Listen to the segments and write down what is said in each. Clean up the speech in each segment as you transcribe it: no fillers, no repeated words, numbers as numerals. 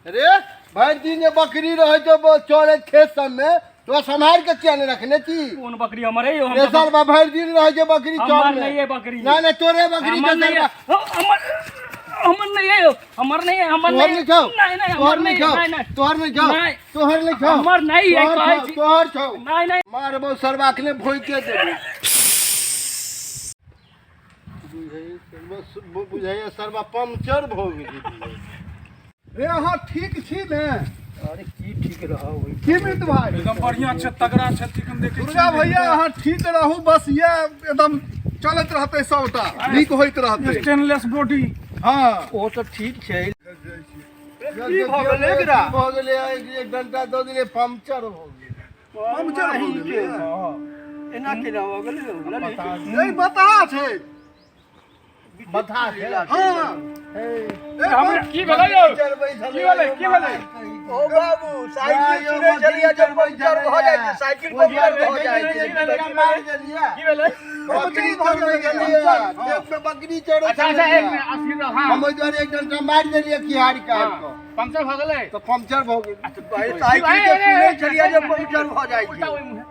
रे भरि दिन जे बकरी रहै छौ चरैत खेत सबमे, तो सम्हारि के किया नहि रखने छी? कोन बकरी हमर है? रे सरबा, भरि दिन रहै छै बकरी चर हमर में। नहीं है बकरी। नहीं नहीं, तोरे बकरी हमर छै नहीं है। सरबा। हमर हमर नहीं है, हमर नहीं है, हमर तोहर नहीं नहीं छौ? नहीं नहीं, तोहर हमर नहीं नहीं छौ? नहीं नहीं। तोहर नहीं छौ? नहीं। तोहर नहीं छौ? हमर नहीं है, तोहर कहै छौ, छी। तोहर छौ। नहीं नहीं। मारबौ सरबा, अखने भोंके देबौ। बुझैया सरबा पंचर भऽ गेलै। रे, अहाँ ठीक छी ने? अरे, की ठीक रहौ? की मित भाई? एकदम बढ़िया छै, तगड़ा छै, चिकन देखै छी। दुर्गा भैया, अहाँ ठीक रहू, बस इएह एकदम चलैत रहतै, सबटा नीक होइत रहतै। Stainless body. हँ। ओ तऽ ठीक छै। की भऽ गेलै एकरा? भऽ गेलै, एक डंटा दऽ देलियै, पंचर भऽ गेलै। पंचर भऽ गेलै? एना केना भऽ गेलै? नहीं, बता छै। बथा छै। हँ। हे, हमरा की भेलै यौ? की भेलै, की भेलै? ओ बाबू, साइकिल सुनै छलियै जे पंचर भऽ जाइ छै, साइकिल पंचर भऽ जाइ छै। मारि देलियै। की भेलै? बकरी चढ़बै गेलियै, खेत में बकरी चढ़ै। अच्छा अच्छा, एक मिनट अस्थिर रह। हाँ। हम ओहि दुआरे एक डंटा मारि देलियै किहारी काट कऽ। पंचर भऽ गेलै? तऽ पंचर भऽ गेल। साइकिल के सुनै छलियै जे पंचर भऽ जाइ उल्टा ओहि मुँहे।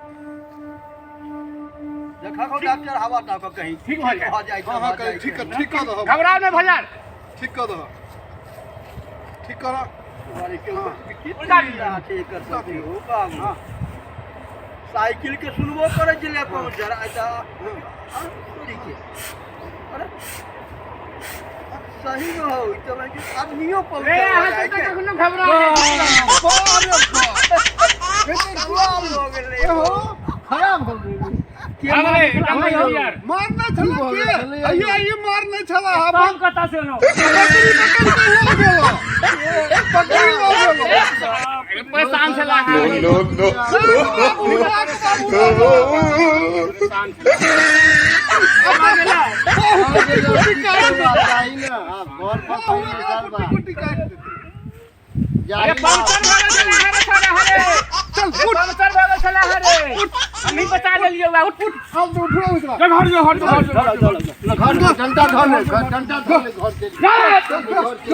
देखो डॉक्टर, हवा ताकऽ कहीं। ठीक भऽ जाइ। भऽ जाइ। हँ हँ, कही ठीक कर, ठीक कऽ दहऽ। घबराउ नहि भैया। ठीक कऽ दहऽ, ठीक कर। उल्टा दियौ। साइकिल के सुनबो करै छलै पंचर आइ तऽ अरे, सही में हो, ई तऽ मानि आदमियो रे पंचर अहाँ भऽ जाइ सब तऽ छै। कखनो घबराउ नहि। भऽ गेलै। खराब भऽ गेल। घबराइ एकदम नहि यार। मारने छला के? आइए आइए, मारने छला। हम कतऽ से एलहुँ? बकरी पकड़ के लऽ गेलो, बकरी लऽ गेलो। परेशान छला अहाँ। No, no. बाबू, बाबू, बाबू। परेशान छला। कुट्टी कुट्टी काटि देतै। जाही ने, आब घर पर बाबू, एकरा कुट्टी कुट्टी काटि देतै। अरे, पंचर भऽ गेल छला हरे छला हरे। चल उठ। पंचर भऽ गेल छला हरे, हमही बचा लेलियै। उठ उठ। आब तो उठो एकरा। घर जो, घर जो, घर जो। घर डंटा धऽ ले, घर डंटा धऽ ले, घर के। जा। घर के।